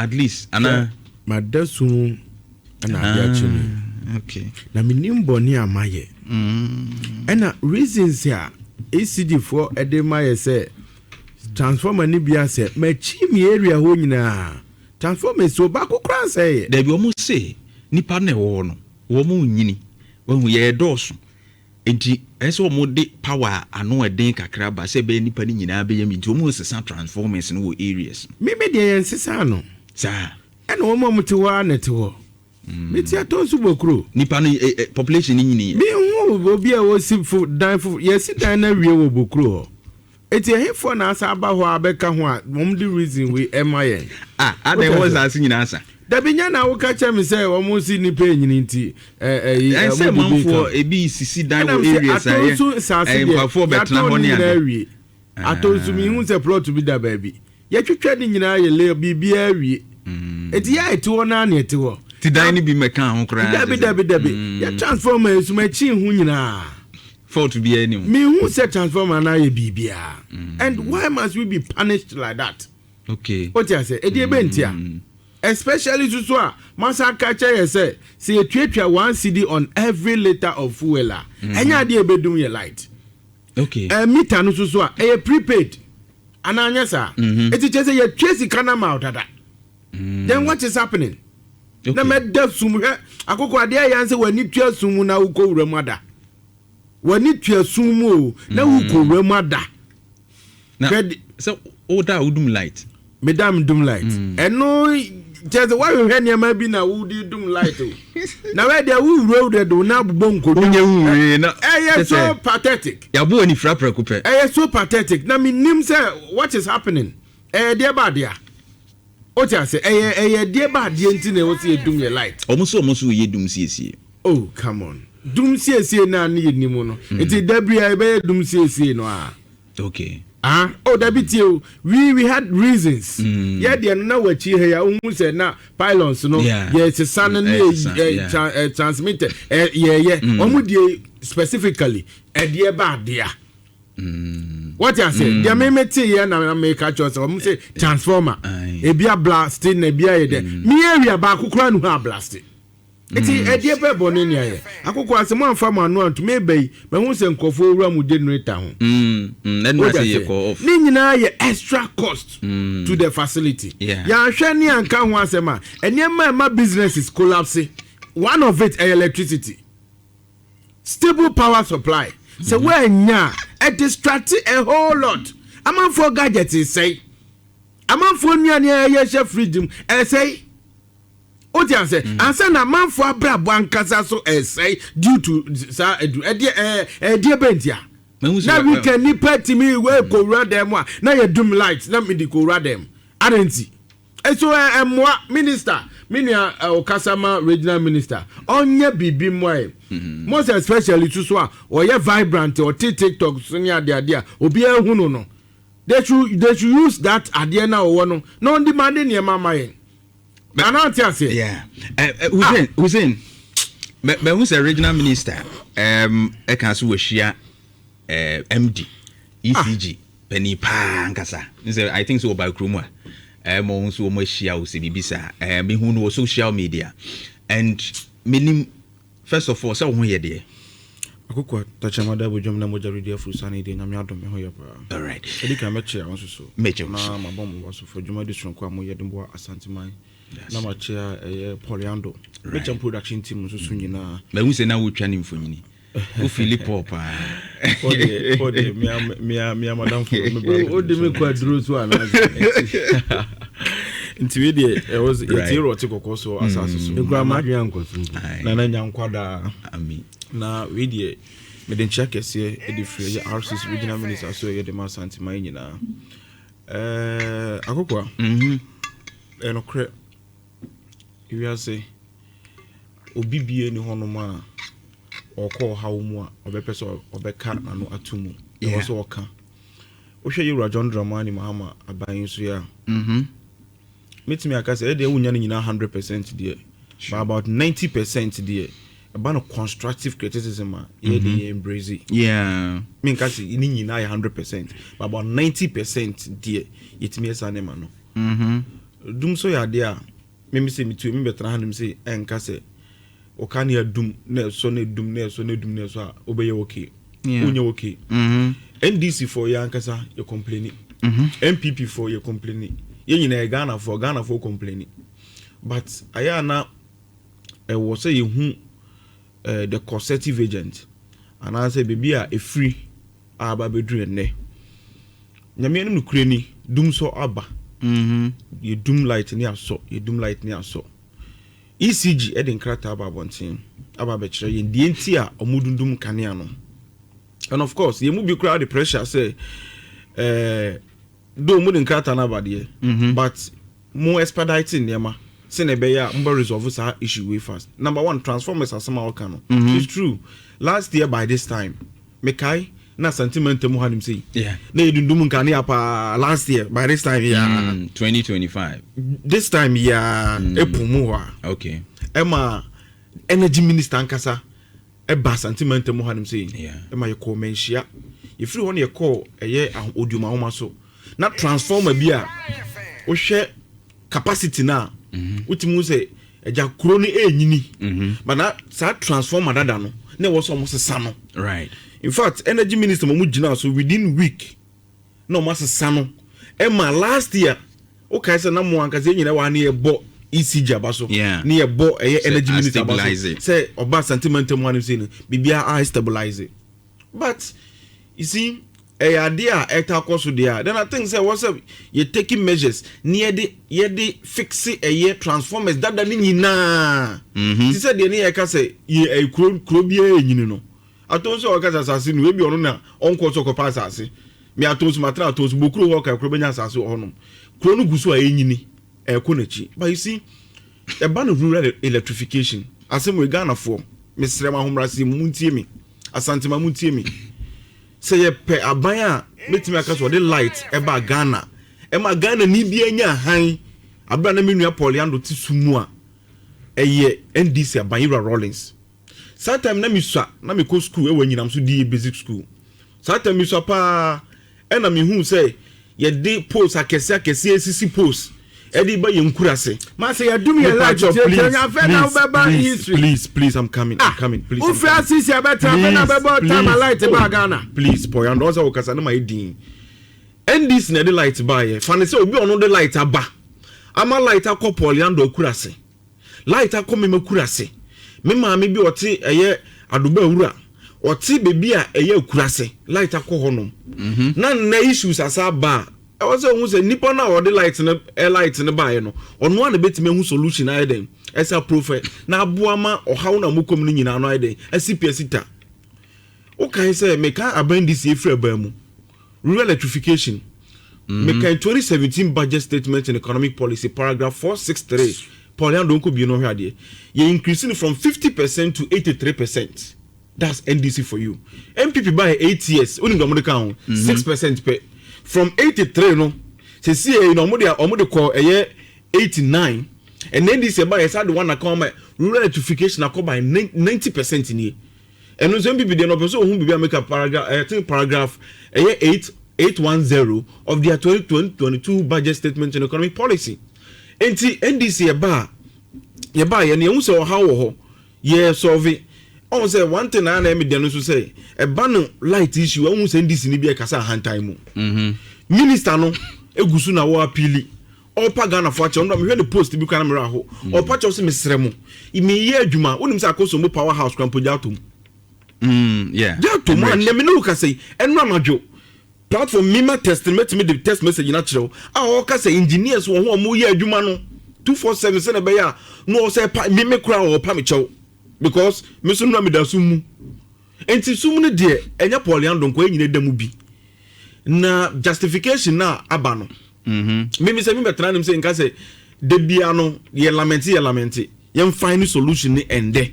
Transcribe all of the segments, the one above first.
At least ana. Mada sum ɛna ade akye me. Ah, okay. Na menim bɔne a mayɛ. Ɛna reasons a ECG foɔ ɛde ma yɛ sɛ transformer no bi asɛ, makyi me area hɔ nyinaa, transformer si baako koraa nsɛ yɛ. Dabi, wɔn se nipa na ɛwɔ hɔ no, wɔn nyini wɔn yɛ dɔɔso, nti ɛsɛ wɔn de power a ano ɛden kakra ba sɛ ɛbɛyɛ nipa no nyinaa bɛyɛ mi, nti wɔn sesa transformers no wɔ areas no. Meme deɛ, yɛn sesa no. Saa. Ɛna wɔn a wɔte hɔ a na ɛte hɔ, mete atɔ nso bɔ kuro. Nipa no population ni nyini. Mehu obi a wɔsi fo dan fo, yɛsi dan no awie wɔ Bokuro hɔ, eti ɛhefoɔ na asa aba hɔ a bɛka ho a wɔn de reason wei ɛma yɛn? Ah, adan wɔ nsaase nyinaa sa. Dabi, nya na woka kyerɛ me sɛ wɔn si nipa enyini nti ɛ ɛyi ɛsɛ manfoɔ ebi sisi dan wɔ areas a yɛ atɔ nso saase deɛ mpafoɔ bɛtena yɛatɔ hɔ ne ne nyinaa ade. Awie atɔ nso, mi hu sɛ plot bi da baabi, yɛtwitwa ne nyinaa, yɛ lay biribiara awie, eti yɛ a ɛte hɔ naa na ɛte hɔ. Ti dan no bi mɛka ho koraa. Dabi. Kyerɛ sɛ, Dabi, yɛ transformer esum akyi ho nyinaa. Fault biara ni ho. Mi hu sɛ transformer na ayɛ biribiara, and why must we be punished like that? O ti ase edi ebe ntia, especially soso a masa aka kyerɛ yɛ sɛ yɛtuatua 1 cedi on every litre of fuel a, ɛnyɛ adeɛ ebedum yɛ light. Meter no soso a ɛyɛ prepaid anaa nyɛ saa? Eti kyerɛ sɛ yɛtua sika na ma ɔdada. Then what is happening? Na mɛda sum, hwɛ akoko adeɛ yɛn sɛ w'ani tua sum mu na wokɔ wura mu ada, w'ani tua sum mu o na wokɔ wura mu ada. Na Hwɛ sɛ woda a wodum light. Medam dum light, ɛno kyerɛ sɛ woahwehwɛ nneɛma bi na wode dum light o, na wɛdeɛ wowurawura de wo na abobɔ nkonnwa. Wonyɛ wuwee na ɛyɛ so pathetic. Yɛabo wɔ nifira prɛko pɛ. Ɛyɛ so pathetic na menim sɛ what is happening. Ɛyɛ deɛ ba adeɛ a wote ase, ɛyɛ deɛ ba adeɛ nti na ɛwɔ sɛ yɛdum yɛ light. Ɔmo nso yɛ dum siesie. Oh, come on, dum siesie na ne yɛ nim no, nti dabiri a yɛbɛyɛ dum siesie no a. Ah, oh, dabi, tie o, we had reasons. Yɛ deɛ no na wɔakyi ha yi a, ohun sɛ na pylons no yɛ sesa no ne ɛsesa, yɛ transmitter yɛyɛ wɔn deɛ specifically ɛdeɛ ba adeɛ. Wɔte ase deɛ mímí te yɛ na meka kyerɛ sɛ wɔn sɛ transformer ebi ablast na ebi ayɛ dɛ mi area baako koraa nu hɔ ablast, nti ɛdeɛ bɛɛ bɔ ne nea yɛ akoko ase mo anfa mo ano anto mi bɛ yi mɛ hu sɛ nkurɔfoɔ wura mu generator ho. Ɛnu Wode ase ase? yɛ kɔ off. Ne nyinaa yɛ extra cost to the facility. Yɛahwɛ ne anka ho asɛm a, nneɛma a ɛma businesses collapse, one of it ɛyɛ electricity, stable power supply. Sɛ woanya a, ɛdistract a whole lot. Amanfoɔ gadget sɛe, amanfoɔ nnuane a ɛyɛ hyɛ fridge mu ɛsɛe, wote ase? Ansa na amanfoɔ abrabɔ ankasa so ɛsɛe due to saa edu ɛdeɛ ɛdeɛ bɛntia. Mahu sɛ Na weekend nipa timi wei kowura dan mu a na yɛ dum light na mi di kowura dan mu ada, nti eso ɛmoa minister, mi nua ɔkasa ma regional minister ɔnyɛ biribi mmoa yɛ, most especially soso a ɔyɛ vibrant, ɔte TikTok so ne adeade a obiara hu no. They should use that adeɛ na ɔwɔ no na ɔn demand nneɛma ma yɛn anaa te aseɛ? Yeah. Hussein, Hussein, mɛ hu sɛ regional minister ɛka so wɔahyia MD ECG panin paa nkasa sɛ, I think sɛ wɔba kurom a ɔmo nso wɔn ahyia wo sɛ biribi saa. Mehu no wɔ social media and menim, first of all, sɛ wo ho yɛ deɛ? Akoko takyɛmada abodwam na mogya redi afuru sane deɛ, Nyame adom, me ho yɛ paa. Ɛdi kan, mɛkyea wo nso so. Mɛkyɛ wo na so. mabɔ mo wa so fo adwuma de soronko a moyɛ de boa Asanteman, na makyea ɛyɛ Poliando mɛkyɛm production team nso so nyinaa. Mahu sɛ na wotwa ne mfonyini, wofili Paul paa. Paul deɛ, mea madamfo me brother. O de mi kɔ aduro so anaasɛ? Nti wei deɛ, ɛwɔ sɛ yɛtie rɔte kɔkɔɔ so asase so. Ekura maa adwene ankɔ so mpo. Nana nya nkwadaa. Ami. Na wei deɛ, mede nkyea kɛseɛ de firi ɛyɛ RCC regional minister so, ɛyɛ de ma Asanteman nyinaa. Akokoa, ɛnokorɛ, ewiase obi bie ni hɔnom a ɔkɔ ɔhaw mu a ɔbɛpɛ sɛ ɔbɛka n'ano ato mu. Ɛwɔ sɛ ɔka. Wohwɛ yɛwura John Dramani Mahama aban yi so yi a, mɛtumi aka sɛ ɛdeɛ wonya no nyinaa 100% deɛ, but about 90% deɛ, ɛba no constructive criticism a, yɛde yɛ embrace. Menka sɛ ne nyinaa yɛ 100%, but about 90% deɛ, yɛtumi yɛ saa nneɛma no. Dum so yɛ adeɛ a mimi sɛ metu mi bɛtena hanom sɛ ɛnka sɛ ɔka ne adum na ɛsɔ na edum na ɛsɔ na edum na ɛsɔ a, wobɛyɛ okay? Wonyɛ okay. NDC foɔ, yɛ ankasa yɛ complaini. NPP foɔ yɛ complaini. Yɛn nyinaa yɛ Ghanafoɔ, Ghanafoɔ complaini, but ayɛ ana ɛwɔ sɛ yɛhu the causative agent anaasɛ biribi a ɛfiri a aba bɛduru ɛnnɛ. Nyame anim nokorɛ ni, dum so aba. Yɛdum light ne asɔ, yɛdum light ne asɔ. ECG ɛde nkrataa aba abɔnten aba abɛkyerɛ yɛn deɛ nti a ɔmo dundum kanea no. And of course, yɛn mu bi koraa de pressure sɛ do mo de nkrataa no aba deɛ, but mo expedite nneɛma sɛnea ɛbɛyɛ a mo bɛ resolve saa issue wey fast. Number one, transformers asɛm a ɔka no, it's true. Last year by this time, mekae na Asante mantam ha nim sɛ na yɛdundum nkanea paa last year by this time, yeah. 2025. This time, yeah, epu mu hɔ a ɛma Energy Minister ankasa ɛba Asante mantam ha nim sɛ ɛma yɛkɔɔ Manhyia. Yɛfiri hɔ no, yɛkɔɔ ɛyɛ Odiom ahoma so na transformer bi a wohwɛ capacity no a, wotumi hu sɛ agya kuro no ɛnyini, but na saa transformer dada no na ɛwɔ sɛ ɔmo sesa no. In fact, Energy Minister mo mu gyina so within week na ɔmo asesa no. Ɛma last year, wokae sɛ na mo ankasa yɛn nyinaa wɔ ha ne yɛbɔ ECG aba so ne yɛbɔ ɛyɛ Sɛ Energy Minister aba so stabilize it. sɛ ɔba Asante mantam ha no sɛ no biribiara a stabilize it. But you see, ɛyɛ adeɛ a ɛta kɔ so deɛ a, then I think sɛ wɔ sɛ yɛ taking measures ne yɛde fix ɛyɛ transformers dada ne nyinaa. Ti sɛ deɛ ne yɛka sɛ yɛ ɛyɛ kuro biara ɛnyini no ato nso a ɔka sɛ asase no ebi ɔno na ɔnkɔ so kɔpa asase mi ato nso matena ato nso bokuro hɔ ka kuro bɛnya asase wɔ hɔnom. Kuro no gu so a ɛnyini, ɛkɔ n'akyi. But you see, ɛba no rural electrification asɛm wɔ Ghanafoɔ, mesrɛ mo, ahomraseɛ mu, muntie mi. Asantema, muntie mi sɛ yɛpɛ aban a mɛtumi aka sɛ ɔde light ɛba Ghana, ɛma Ghana ni bi anya han abira na me nua Paul Yando te su mu a, ɛyɛ NDC aban, Yɛwura Rawlings. Saa time na mesua na mekɔ school ɛwɔ Anyinam so die basic school. Saa time mesua paa ɛna mehu sɛ yɛde poles akɛseɛ akɛseɛ esisi poles ɛde ba yɛn nkura ase. Masa, yɛdum yɛ light tiɛ afɛ na wobɛba history. Please, please, I'm coming, I'm coming, please. Wofiri asisi abɛtena afɛ na bɛbɔ time a light ba Ghana. Please, Paul Yando, ɔsɛ wokasa ne ma yɛ din. NDC na ɛde light ba yɛ fani sɛ obi a ɔno de light aba ama light akɔ Paul Yando akura ase, light akɔ mema kura ase. Me maame bi ɔte ɛyɛ Adoba Awura, ɔte beebi a ɛyɛ akura ase, light akɔ hɔnom. Na nnɛ issues asa aba a, ɛwɔ sɛ ohun sɛ nipa no a ɔde light no ɛ light no baeɛ no, ɔno a na betumi ehu solution ayɛ dɛn ɛsɛ aprofɛ na aboa ma ɔhaw na mo kɔm no nyinaa no ayɛ dɛn ɛsi pia sita. Wokae sɛ meka aban NDC efiri aban mu rural electrification, meka 2017 budget statement and economic policy, paragraph 463. Paul Yando nko bi no hwɛ adeɛ, yɛ increase no from 50% to 83%. That's NDC for you. NPP by 8 years, onim deɛ ɔmo de ka ho? 6% pɛ. From 83 no, sisi yɛ no, ɔmo de kɔ ɛyɛ 89. And NDC ɛba yɛ saa de one account ma rural electrification akɔ by 90% nie. Ɛno nso NPP deɛ no, ɔpɛ sɛ ohun bibi ameka paragraph, I think paragraph ɛyɛ 8810 of their 2022 budget statement and economic policy. Nti NDC ɛba a yɛba yɛ no, yɛn sɛ ɔhaw wɔ hɔ, yɛ solve. Ɔn sɛ one thing na ɛmi deɛ no nso sɛ ɛba no light issue, ɛhu sɛ NDC ni bi ɛkasa ahantan mu. Minister no egu so na wɔ appeal, ɔpa Ghana fo akyɛw. Ɔno mehwɛ ne post bi kwan mmerɛ aho, ɔpa kyɛw sɛ mesrɛ mo, meyɛ adwuma. Wonim sɛ Akosombo power house kwan mpo gya atom. Gya atom a nnɛ me ne wo kasa yi, ɛno anadwo platform mima test no, mɛtumi de text message na kyerɛw a ɔka sɛ engineers wɔ ho a wɔyɛ adwuma no 247 sɛ na ɛbɛyɛ a na ɔsɛ pa meme koraa ɔpa me kyɛw because me so nura meda sum mu. Nti sum no deɛ, ɛnyɛ Paul Yando nkɔ, ɛnyina da mu bi na justification na aba no. Mimi sɛ mebɛtena nim sɛ nka sɛ da bia no yɛ lament, yɛ lament, yɛmfa ne solution ne ɛndɛ.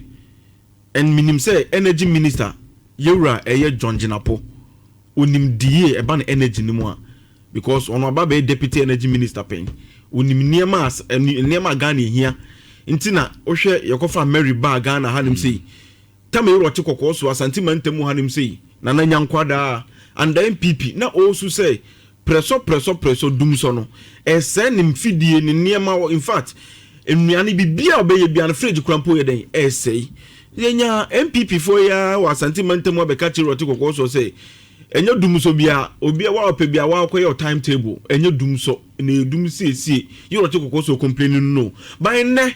And minim sɛ Energy Minister yɛwura ɛyɛ John Jinapor, onim die ɛba no energy no mu a, because ɔno aba bɛyɛ Deputy Energy Minister pɛn, onim nneɛma a Ghana ehia. Nti na wohwɛ yɛkɔfa Mary baa Ghana hanom sei tama yɛwura ɔte kɔkɔɔ so Asante mantam hanom sei Nana Nyankwadaa under NPP na ɔresu sɛ Prɛsɔ prɛsɔ prɛsɔ dum sɔ no ɛsɛe ne mfidie, ne nneɛma. In fact, nnuane biribiara a ɔbɛyɛ biara no, fridge kora mpo yɛ dɛn ɛsɛe. Yɛnya NPP foɔ yi ara wɔ Asante mantam abɛka kyerɛ ɔte kɔkɔɔ sɔ sɛ ɛnyɛ dum sɔ bia obi a wɔapɛ bia wɔakɔyɛ time table, ɛnyɛ dum sɔ na edum siesie yɛ ɔte kɔkɔɔ sɔ complain no. By nnɛ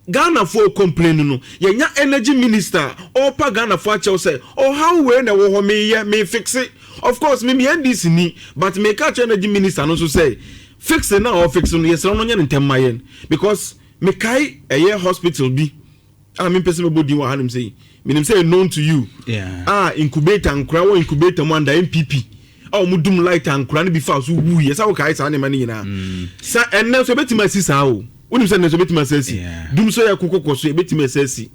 Ghanafoɔ complain no, yɛnya energy minister ɔpa Ghanafoɔ akyɛw sɛ ɔhaw wei na ɛwɔ hɔ, meyɛ me fix. Of course, me NDC ni, but meka kyerɛ energy minister no nso sɛ fix na ɔfix no, yɛsrɛ no nyɛ ne ntɛm ma yɛn, because mekae ɛyɛ hospital bi a mempɛ sɛ mɛbɔ din wɔ hanom sɛ menim sɛ known to you a incubator, nkora wɔ incubator mu under NPP a wɔn dum light a nkora no bi fa so wu. Yɛ sɛ wɔkae saa nneɛma no nyinaa sɛ ɛnnɛ nso ebɛtumi asi saa o. Wonim sɛ ɛnnɛ nso ebɛtumi asi asi dum so yɛ kokokɔ so, ebɛtumi asi asi.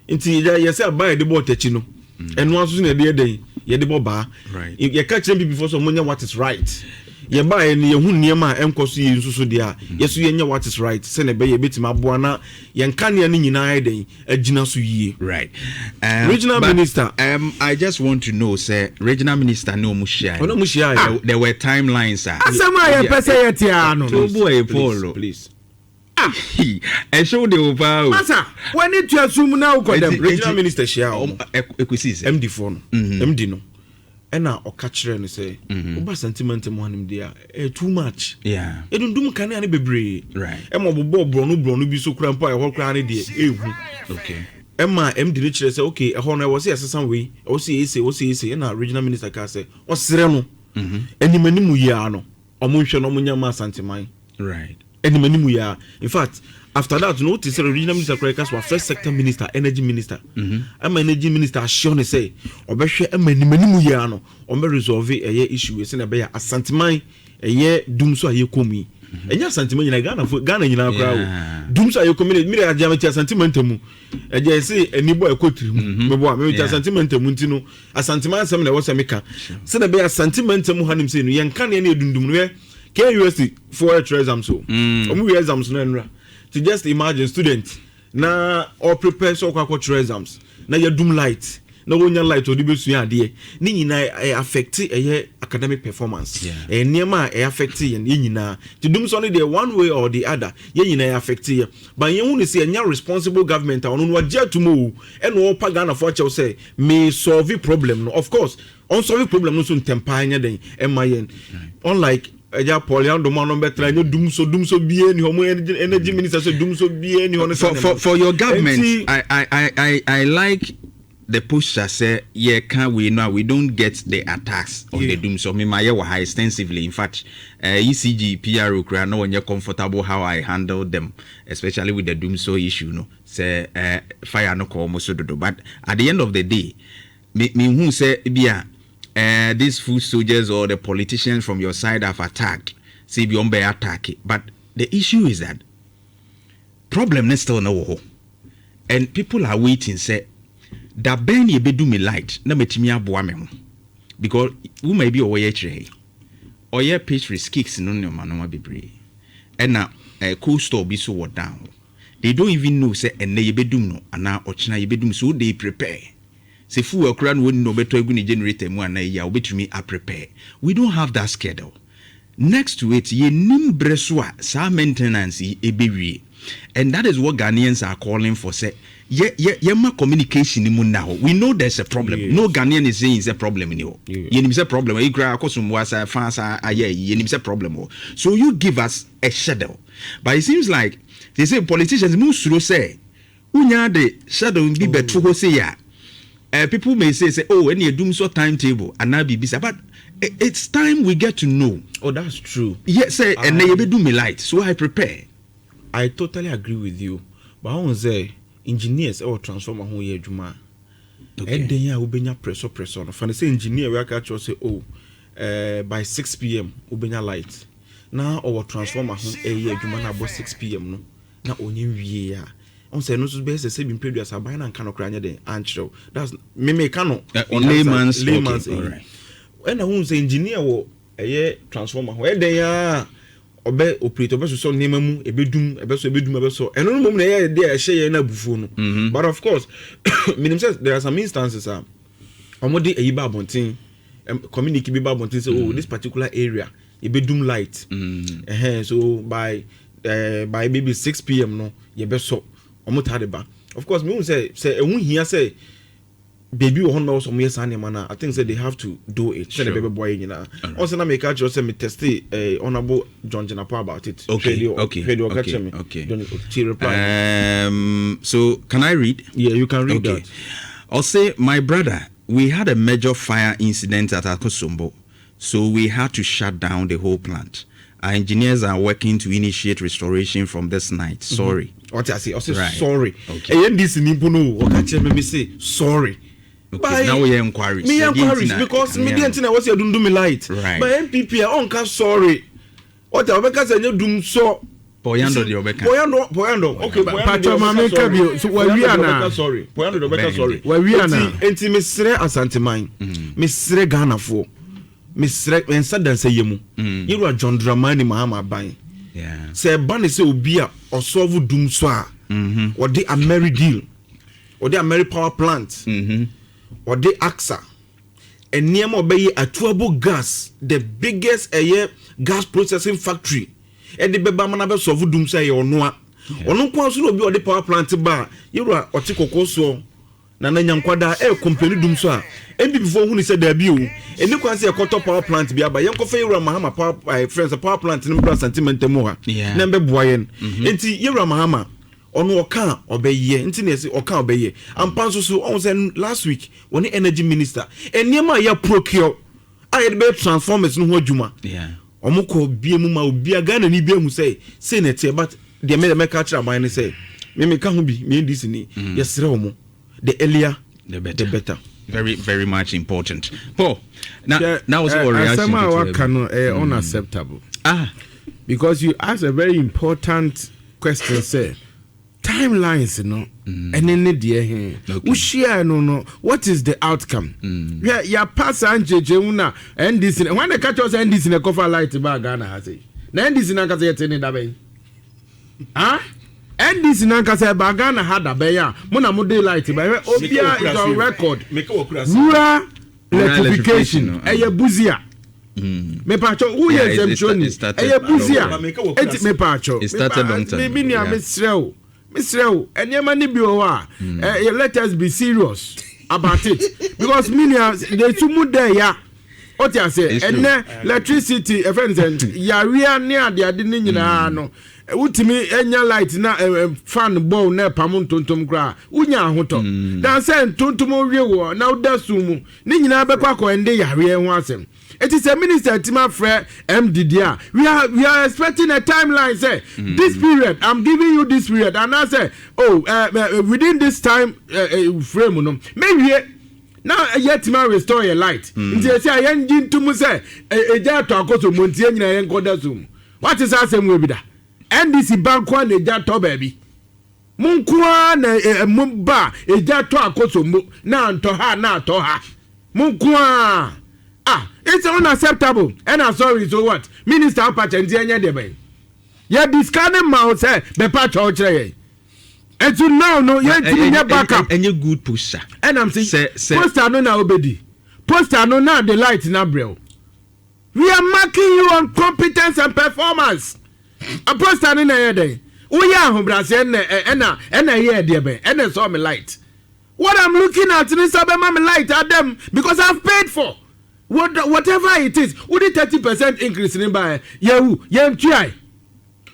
Nti yɛ sɛ aban yɛde bɔ ɔtɛkyi no, ɛno nso na yɛde yɛ dɛn yɛde bɔ baa. Yɛka kyerɛ NPP fo sɛ ɔmo nyɛ what is right. Yɛbaa yɛ no, yɛhu nneɛma a ɛnkɔ so yie nso so deɛ a, yɛso yɛnyɛ what is right sɛnɛ ɛbɛyɛ ebɛtumi aboa na yɛn kanea no nyinaa yɛ dɛn agyina so yie. Right. Regional But, minister. I just want to know, sɛ, regional minister ne ɔmo hyia. Ɔno mo hyia. There were timelines. Asɛm a yɛpɛ sɛ yɛte a no. To boy Paul. Please. Ɛhyɛ wo de wo paa o. Masa w'ani tua sum na wokɔ dɛm. Regional minister hyia ɔmo. Ekosi sɛ. MD foɔ no, MD no ɛna ɔka kyerɛ no sɛ woba Santimantam hanom deɛ a, ɛyɛ too much. Ɛdundum kanea no bebree. Ɛma ɔbobɔ borɔno borɔno bi so kora mpo a ɛhɔ koraa no deɛ ɛɛhu. Ɛma MD no kyerɛ sɛ okay, ɛhɔ no ɛwɔ sɛ yɛsesa wei, ɛwɔ sɛ yɛsɛ, ɛwɔ sɛ yɛsɛ. Ɛna regional minister kaa sɛ ɔsrɛ no, anim anim yi ara no, ɔmo nhwɛ no, ɔmo nyɛ ma Asanteman. Anim anim yi ara. In fact, after that no, wote sɛ regional minister koraa ka so wafrɛ sector minister, energy minister, ɛma energy minister ahyɛ ne sɛ ɔbɛhwɛ ɛma anim anim yi ara no ɔmbɛ resolve ɛyɛ issue wei sɛnea ɛbɛyɛ Asanteman ɛyɛ dum so a yɛkɔ mu yi. Ɛnyɛ Asanteman nyinaa, Ghana fo, Ghana nyinaa koraa o. Dum so a yɛkɔ mu mi de agye amete Asanteman ntamu ɛgye ɛsɛ ani bɔ ɛkɔ tiri mu mebɔ a mebɛte Asanteman ntamu. Nti no Asanteman asɛm na ɛwɔ sɛ meka sɛnea ɛbɛyɛ Asanteman ntamu hanom sɛ no yɛn kanea ne yɛdundum no yɛ KNUST foɔ ɛtwerɛ exams o. Ɔmo wie exams no ɛnura to just imagine student na ɔprepare sɛ ɔkɔ akɔtwerɛ exams na yɛdum light na wɔnya light ɔde bɛsua adeɛ ne nyinaa ɛyɛ affect ɛyɛ academic performance. Ɛyɛ nneɛma a ɛyɛ affect yɛn yɛn nyinaa. Nti dum sɔ no deɛ, one way or the other, yɛn nyinaa ɛyɛ affect yɛ, but yɛn hu ne sɛ yɛnya responsible government a ɔno no wagye atum o, ɛna ɔpa Ghanafoɔ akyɛw sɛ may solve problem no. Of course, ɔnsolve problem no nso ntɛm nyɛ den ɛma yɛn, unlike ɛgya Paul Yandom ano bɛtena ɛnyɛ dum so, dum so bie ni hɔ mo energy minister sɛ dum so bie ni hɔ ne. For your government, I like the posture sɛ yɛka we know we don't get the attacks on the dum so. Me ma yɛ wɔ ha extensively. In fact, ECG PRO kura na wɔnyɛ comfortable how I handle them, especially with the dum so issue no, sɛ fire no kɔ ɔmo so dodo. But at the end of the day, me hu sɛ bi a these foot soldiers or the politicians from your side have attacked sɛ bi ɔmo bɛ attack, but the issue is that problem ne still no wɔ hɔ and people are waiting sɛ da bɛn na yɛbɛdu me light na matumi aboa me ho, because woman bi a ɔwɔ yɛ akyerɛ yi, ɔyɛ pastries, cakes no, nneɛma nneɛma bebree, ɛna cold store bi so wɔ down hɔ. They don't even know sɛ ɛnnɛ yɛbɛdum no anaa ɔkyena yɛbɛdum, so they prepare sɛ fuel koraa na wɔni na ɔbɛtɔ agu ne generator mu anaa yi a wobɛtumi aprepare. We don't have that schedule. Next to it, yɛnim berɛ so a saa maintenance yi ɛbɛwie, and that is what Ghanaians are calling for, sɛ yɛma communication ni mu nna hɔ. We know there's a problem. No Ghanaian is saying sɛ problem ni hɔ. Yɛnim sɛ problem ayi koraa akɔsomboa sa fa sa ayɛ yi, yɛnim sɛ problem wɔ, so you give us a schedule. But it seems like they say politicians mu suro sɛ wonya de schedule bi bɛto hɔ sei a, people may say, oh, ɛne edum so timetable anaa biribi sa, but it's time we get to know. Oh, that's true. Yes, sɛ ɛnɛ yɛbɛdu me light, so I prepare. I totally agree with you, but ahun sɛ engineers ɛwɔ transformer ho yɛ adwuma a ɛdɛn a wobɛnya pressure pressure no fa ne sɛ engineer wei aka kyerɛ sɛ oh, by 6 p.m. wobɛnya light, na ɔwɔ transformer ho ɛyɛ adwuma na abɔ 6 p.m. no na ɔnyɛ nwie a, ɔn sɛ ɛno nso bɛyɛ sɛ sɛbi mpɛduasa aban na nka no koraa nyɛ den ankyerɛw. That's meme ka no on layman's, layman's. Ɛna hu sɛ engineer wɔ ɛyɛ transformer ho ɛdɛn a ɔbɛ operate, ɔbɛ sosɔ nneɛma mu, ebedum, ɛbɛsɔ, ebedum, ɛbɛsɔ. Ɛno no mom na ɛyɛ deɛ ɛhyɛ yɛn na abufuo no. But of course, minim sɛ there are some instances a wɔn de ɛyi ba abɔnten, community bi ba abɔnten sɛ oh, this particular area. Yɛbɛdum light. Ɛhɛn, so by maybe 6 p.m. no yɛbɛsɔ. Ɔmo taa de ba. Of course, mehu sɛ ɛho hia sɛ beebi wɔ hɔ nom a ɛwɔ sɛ ɔmo yɛ saa nneɛma no a, I think sɛ they have to do it sɛdeɛ ɛbɛbɛboa yɛ nyinaa. Ɔsɛ na meka kyerɛ sɛ me text Honourable John Jinapor about it. Hwɛ deɛ ɔka kyerɛ me. John ti reply. So can I read? Yeah, you can read that. I'll say, "My brother, we had a major fire incident at Akosombo, so we had to shut down the whole plant. Our engineers are working to initiate restoration from this night. Sorry." Ɔte ase, ɔsɛ sorry. Ɛyɛ NDC ni mpo no, ɔka kyerɛ me se sorry. Okay. Now we inquiries. Me inquiries because me deɛ nti na wɔsɛ ɛdundum me light. But NPP a, ɔnka sorry. Ɔte a, ɔbɛka sɛ ɛnyɛ dum sɔ. Pɔyando deɛ ɔbɛka. Pɔyando, Pɔyando, okay. Patro, maame nka bi so, wawi ana? Sorry, Pɔyando deɛ ɔbɛka sorry. Wawi ana? Nti mesrɛ Asanteman, mesrɛ Ghanafoɔ, mesrɛ nsa dansa yɛ mu. Yɛwura John Dramani Mahama aban. Sɛ ɛba ne sɛ obi a ɔsolve dum so a, ɔde Ameri deal, ɔde Ameri power plant, ɔde AKSA, nneɛma a ɔbɛyɛ, Atuabo gas, the biggest ɛyɛ gas processing factory, ɛde bɛba ama na bɛsolve dum sɛ ɛyɛ ɔnoa. Ɔno nko ara so na obi a ɔde power plant ba a, yɛwura ɔte kɔkɔɔ soɔ Nana Nyankwada ɛyɛ complain dum so a, NPP foɔ hu ne sɛ daabi o, ɛni kwan sɛ yɛkɔtɔ power plant bi aba. Yɛnkɔfɛ yɛwura Mahama power friends power plant no mbra Asante mu ha na mbɛboa yɛn. Nti yɛwura Mahama, ɔno ɔka a ɔbɛyɛ, nti na yɛsɛ ɔka a ɔbɛyɛ ampa nso. So ɔho sɛ last week wɔne energy minister, nneɛma a yɛ procure a yɛde bɛyɛ transformers no ho adwuma, ɔmo kɔ bie mu ma obia Ghana ni bi ehu sɛ sei na ɛteɛ. But deɛ mɛ mɛka kyerɛ aban ne sɛ mímí ka ho bi, mi NDC ni, yɛsrɛ wɔn, the earlier the better. The better. Very, very much important. Paul, now was our reaction. Asɛm a waka no ɛyɛ unacceptable. Ah. Because you ask a very important question sɛ timelines no ɛne ne deɛ he wohyia no, what is the outcome? Hwɛ, yɛapa saa nkyerɛkyerɛmu na NDC hwan na ɛka kyerɛ sɛ NDC na ɛkɔfa light baa Ghana ha sei? Na NDC na ankasa yɛte ne dabɛn? Ah, NDC na ankasa ɛbaa Ghana ha dabɛn a mo na mo de light ba? Hwɛ, obiara is on record. Rural electrification ɛyɛ buzia. Mepatwɔ, woyɛ nsɛmtwerɛni, ɛyɛ buzia. Eti mepatwɔ, mi nua, mesrɛ wo, mesrɛ wo, nneɛma ni bi wɔ hɔ a, let us be serious about it, because mi nua de sumu dɛ ya o ti ase. Ɛnɛ electricity ɛfɛ nsɛn yawia ne adeade ne nyinaa no, wotumi nya light na fan bɔl na ɛpam ntontom koraa, wonya ahotɔ dan sɛ ntontom wie wɔ na woda sum mu ne nyinaa bɛkɔ akɔ ɛnde yareɛ ho asɛm. Eti sɛ minister ti ma frɛ MD a, we are expecting a timeline sɛ this period, I'm giving you this period, anaasɛ oh, within this time frame no mewie na yɛtumi restore yɛ light. Nti esi a yɛn gye ntum sɛ egya atɔ akɔsɔ mu nti yɛn nyinaa yɛn nkɔda so mu. Wate sɛ asɛm wɔ bi da? NDC banko a na egya tɔ baabi mo nko ara na ɛ mo ba egya tɔ akɔsɔ mu na antɔ ha na atɔ ha mo nko ara. Ah, it's unacceptable. Ɛna sorry, so what? Minister apakyɛ nti ɛnyɛ deɛ bɛn yɛ disika ne ma o sɛ bɛpa kyɛw kyerɛ yɛn. Etu now no yɛntumi nyɛ backup. Ɛnyɛ good poster. Ɛnam sɛ poster no na obedi poster no na the light na brɛ o. We are marking you on competence and performance. A poster no na ɛyɛ dɛn? Woyɛ ahobrɛaseɛ ɛna ɛyɛ deɛ bɛn ɛna ɛsɔ me light? What I'm looking at ni sɛ bɛma me light adam because I've paid for whatever it is. Wodi 30% increase ni ba yɛwu yɛntua.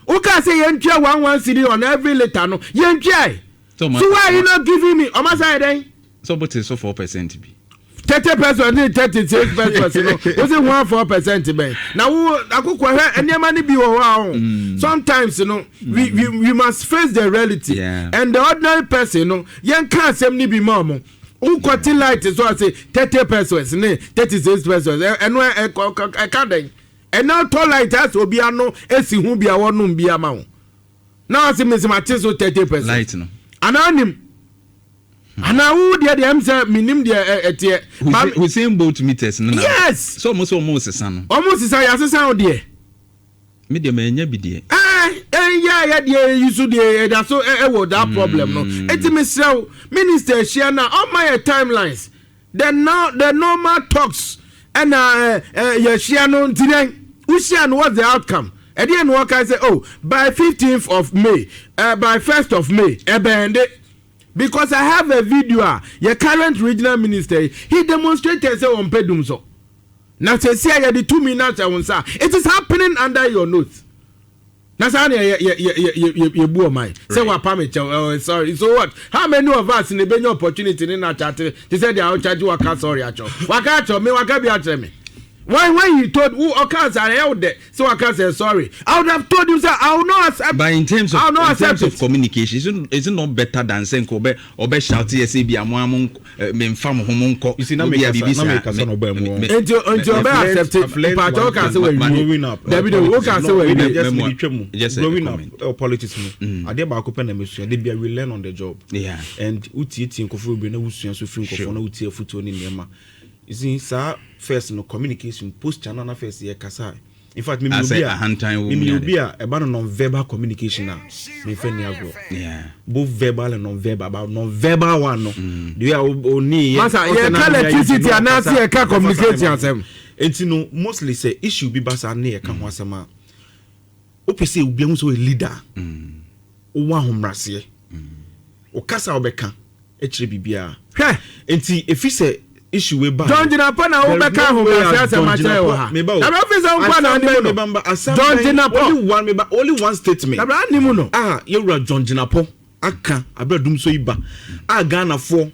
Woka sɛ yɛntua one one cedi on every litre no, yɛntua. So why are you not giving me? Ɔma sa yɛ dɛn? So bó ti so 4% bi. 30% ne 36% no, o si one 4% bɛn na wo akoko? Hwɛ, nneɛma no bi wɔ hɔ a o, sometimes no we must face the reality and the ordinary person no, yɛn ka asɛm ni bi ma ɔmo. Wokɔte light so ase 30% ne 36%, ɛno ɛka dɛn? Ɛna tɔ light asɛ obi ano esi ho bi a wɔnom bi ama wo na ɔsi mesimate so 30%. Light no. Anaa nim anaa wo deɛ sɛ minim deɛ ɛteɛ. Hussein Bolt meters no na. Yes. So ɔmo sɛ ɔmo sesa no. Ɔmo sisa, yasesa wo deɛ. Mi deɛ mɛ nya bi deɛ. Ɛɛ, yɛ deɛ yi so deɛ ɛda so ɛwɔ that problem no. Eti mi srɛ minister ahyia na ɔma yɛ timelines, the now the normal talks ɛna ɛ ɛ yɛhyia no nti dɛn. Wohyia no, what's the outcome? Ɛdeɛ na wɔka sɛ, oh, by 15th of May, by 1st of May ɛbɛn de, because I have a video a yɛ current regional minister, he demonstrated sɛ wɔn pɛ dum so na sɛsi a yɛde tumi na ahyɛ wɔn nsa. It is happening under your nose. Na saa na yɛ yɛ yɛ yɛ yɛ yɛ bu ɔman sɛ wapa mi kyɛw, sorry, so what? How many of us na ebenya opportunity ne na kyate te sɛ deɛ ɔkyagye waka sorry akyɛw, waka akyɛw me, waka bi akyerɛ me? When he told who ɔka sɛ ayɛ wo dɛ sɛ waka sɛ sorry, I would have told him say I will not accept. But in terms of I will not in terms accept of it. communication, is it not better than saying ɔbɛ shout yɛ sɛ bi amo amo me nfa mo ho mo nkɔ? You see, na Obi me a kasa biribi na me saa, kasa na ɔbaa mu. Nti ɔbɛ accept it, mpakyɛ ɔka sɛ wawie. Growing up, Dabi de, ɔka sɛ wawie. Just Memo- me twɛ mu. Just a Growing up, comment. Politics mu, adeɛ baako pɛ na mesua de bia, we learn on the job. And wotietie nkɔfoɔ bebree na wosua so firi nkɔfoɔ na wotie afotuo ne nneɛma. You see, saa first no, communication posture na first yɛ kasa. In fact, mimi Asɛ obi a ahantan wɔ mu mimi ne obi a ɛba no non-verbal communication a memfɛ ni agorɔ. Both verbal and non-verbal, but non-verbal one no, the way a o ni yɛ Masa, yɛka electricity anaasɛ yɛka communication asɛm? Nti no, mostly sɛ issue bi ba saa ne yɛka ho asɛm a, wopɛ sɛ obi ahu sɛ ɔyɛ leader, wowɔ ahommraseɛ, wokasa a wobɛka akyerɛ biribiara. Hwɛ. Nti ɛfi sɛ issue wei ba, John Jinapor na wobɛka ahobrɛase asɛm akyerɛ wɔ ha. Dabi, ɔfi sɛ nkwa na anim no. John Jinapor. Only one, meba, only one statement. Dabi, anim no. A yɛwura John Jinapor aka abira dum so yi ba a, Ghanafoɔ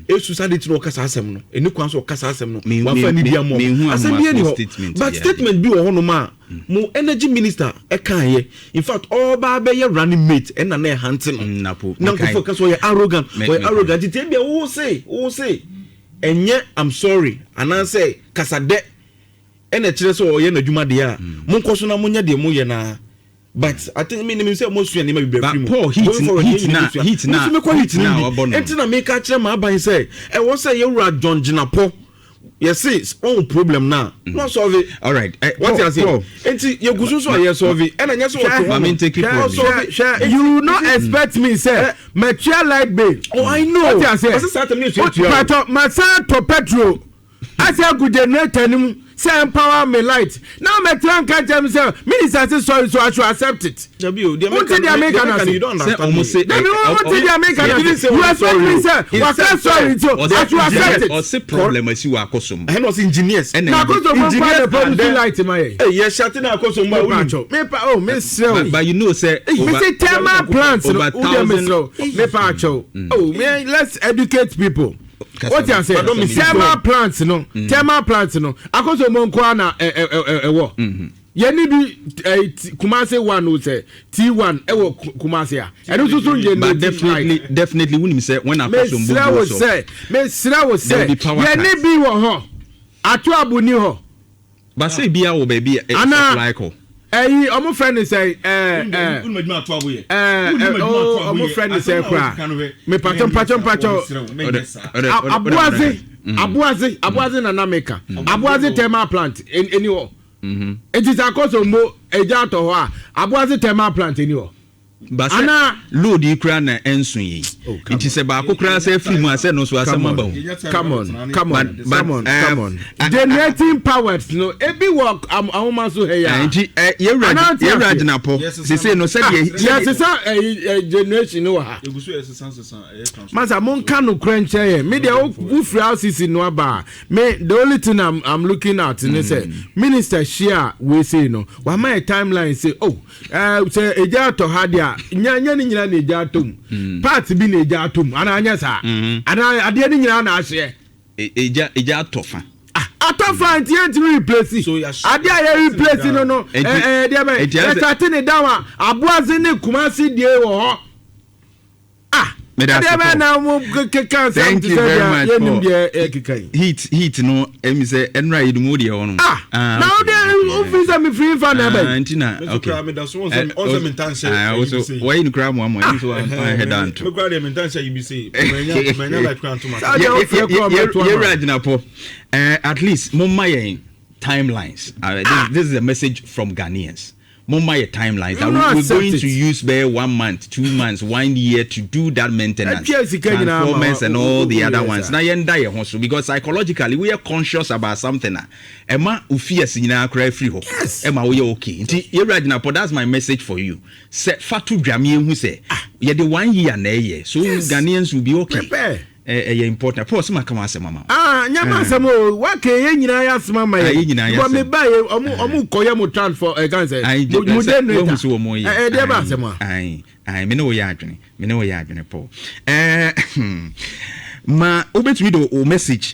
esu sa de ti na ɔka saa asɛm no, ɛni kwan so ɔka saa asɛm no. Wafa ni di ama mehu asɛm bi ɛni ahomasoɔ hɔ statement but bi a. Statement bi wɔ hɔnom a mo energy minister ɛka yɛ, in fact, ɔba bɛyɛ running mate ɛna na ɛhante no. Napo, na mekae. nkɔfo ka so ɔyɛ arrogant, ɔyɛ mekae. arrogant. Nti ebi a wo se ɛnyɛ "I'm sorry" anaasɛ kasadɛ ɛna ɛkyerɛ sɛ ɔyɛ n'adwuma deɛ a, monkɔ so na monyɛ deɛ moyɛ naa. But I think mi nim sɛ mo sua nneɛma bebree But firi mu. Paul, heat- Going forward, heat yɛn nyinaa sua. heat Mo nso mekɔ heat heat na no wabɔ bi no. Enti na meka kyerɛ maa aban sɛ ɛwɔ sɛ yɛwura John Jinapor yɛse ɔn problem na na ɔsolve it. All right. What Paul, you say? Paul. Enti yɛgu so so a yɛ solve ɛna nyɛ sɛ wɔte hɔ Ma me take it no from you. ɔsolve. Hwɛ, you no expect me sɛ matua light bill. Oh, I know. Wote aseɛ? Ɔsɛ saa tɛm ne yɛtua tua o. Patɔ masa tɔ petrol asɛ agu generator no mu sɛ empower me light na mɛtena nka kyerɛ me sɛ minister say sorry, so I should accept it. Dabi o, deɛ Wonte deɛ meka no ase? you don't Sɛ understand ɔmo me. se- Dabi, wonte deɛ meka no He didn't ase? say You I'm expect sorry me o. sɛ He waka said sorry, so I should accept it. Ɔse problem asi wɔ Akɔsom. Ɛhɛn, ɔsɛ engineers. Ɛna Na Akosombo nkwa Engineers na produce are there. light ma yɛ. Ee, yɛ hyate na Akosombo a Mepa wunim. kyɛw, mepa, oh, mesrɛ o. But you know say Me say thermal plants no, over wo deɛ thousand- mesrɛ o, mepa kyɛw. Oh man, let's educate people. Kasa What you say? Pardon me, Thermal plants no, thermal plants no, Akosombo nkoa na ɛ ɛ ɛ ɛwɔ. Yɛni bi Kumasi one o, sɛ T1 ɛwɔ Kumasi a, ɛno nso so yɛ But definitely wunim sɛ when Akosombo Mesrɛ wo goes up, sɛ, mesrɛ wo there sɛ will be power yɛni cuts. bi wɔ hɔ, ato abo ni hɔ. But say bia wɔ baabi a Ana- supply kɔ. Ɛyi, ɔmo fɛ ne sɛ ɛɛ ɛɛ. Wunim adwuma ato abo yɛ. Ɛɛ, oh, ɔmo fɛ ne sɛ kora mepatɔ mpatɔ mpatɔ. Aboadze, Aboadze, Aboadze nana meka Aboadze thermal plant eni hɔ. Eti sɛ Akosombo egya atɔ hɔ a, Aboadze thermal plant eni hɔ. But sɛ Ana- load yi kura na ɛnso yi, Oh, come nti sɛ baako kura sɛ firi mu a, sɛ no so asɛm aba o. Come on, come on, come on, come on. Generating powers no, ebi wɔ ahoma so ha yi a. Nti yɛwura Anaa te yɛwura ase? Jinapor sese no sɛdeɛ Yɛsesa ɛyi ɛ generation no wɔ ha. Egu so yɛ sisan sisan ɛyɛ transfer. Masa, monka no kora nkyɛn yɛ me deɛ, wofiri RCC no aba a, me the only thing I'm looking at ne sɛ minister hyia a weesei no, wama yɛ timeline sɛ, oh, sɛ egya atɔ ha deɛ a, nya ne nyinaa na egya atɔ mu, part bi na egya atɔ mu anaa nyɛ saa anaa adeɛ ne nyinaa na ahyeɛ. Egya atɔ fa. Ah, atɔ fa nti yɛn ntumi replace. So yɛ adeɛ a yɛ replace no ɛɛ deɛ bɛ enti ayɛ sɛ- yɛsate ne down a, Aboadze ne Kumasi die wɔ hɔ, ah. Meda ase, Ɛdeɛ bɛ Paul. na mo keka nsɛm Thank te you sɛ very deɛ much, yɛnim Paul. deɛ ɛkeka yi. Heat no, ɛmi sɛ ɛnura yi dum o deɛ hɔ no. Ah, na wo deɛ wofiri sɛ mefiri mfa na ɛbɛn. Nti na Me nso okay. koraa meda so, wɔn sɛ me nta nhyɛ Ah, ayi wo bi so sei. wɔyi no koraa moamoa ɛmi so wɔn da nto. Me koraa deɛ me nta nhyɛ yi bi sei. Manya light koraa nto ma. Saa deɛ wofrɛ koraa ɔmmɛto ama. Yɛwura Jinapor, at least momma yɛn timelines. This is a message from Ghanaians. Momma yɛ timelines We that will not we, we're accept going it. to use bɛyɛ one month, 2 months, one year to do that maintenance, Ɛtua sika nyinaa ma transformers and all the other wo- ones, na yɛnda yɛn ho so, because psychologically we are conscious about something a ɛma wo fears nyinaa koraa firi hɔ. Ɛma woyɛ okay. Nti yɛwura Gyinapɔ, that's my message for you, sɛ fa to dwame ehu sɛ yɛde one year na ɛyɛ so. Ghanaians will be okay. Prepare. Ɛyɛ important. Paul, sɛ maka wɔn asɛm ama wo. Ah, nyɛ asɛm o, waka yɛ nyinaa yɛ asɛm ama Ah, yɛ. yɛ nyinaa yɛ Because asɛm. me ba yɛ, ɔmo kɔyɛ mo transfer ɛ kan sɛ Ayi, mo generator. wahu sɛ wɔn yɛ. Ɛ ɛdeɛ ba asɛm a. Ayi, me ne wo yɛ adwene, me ne wo yɛ adwene. Paul, ma wobɛtumi de o message.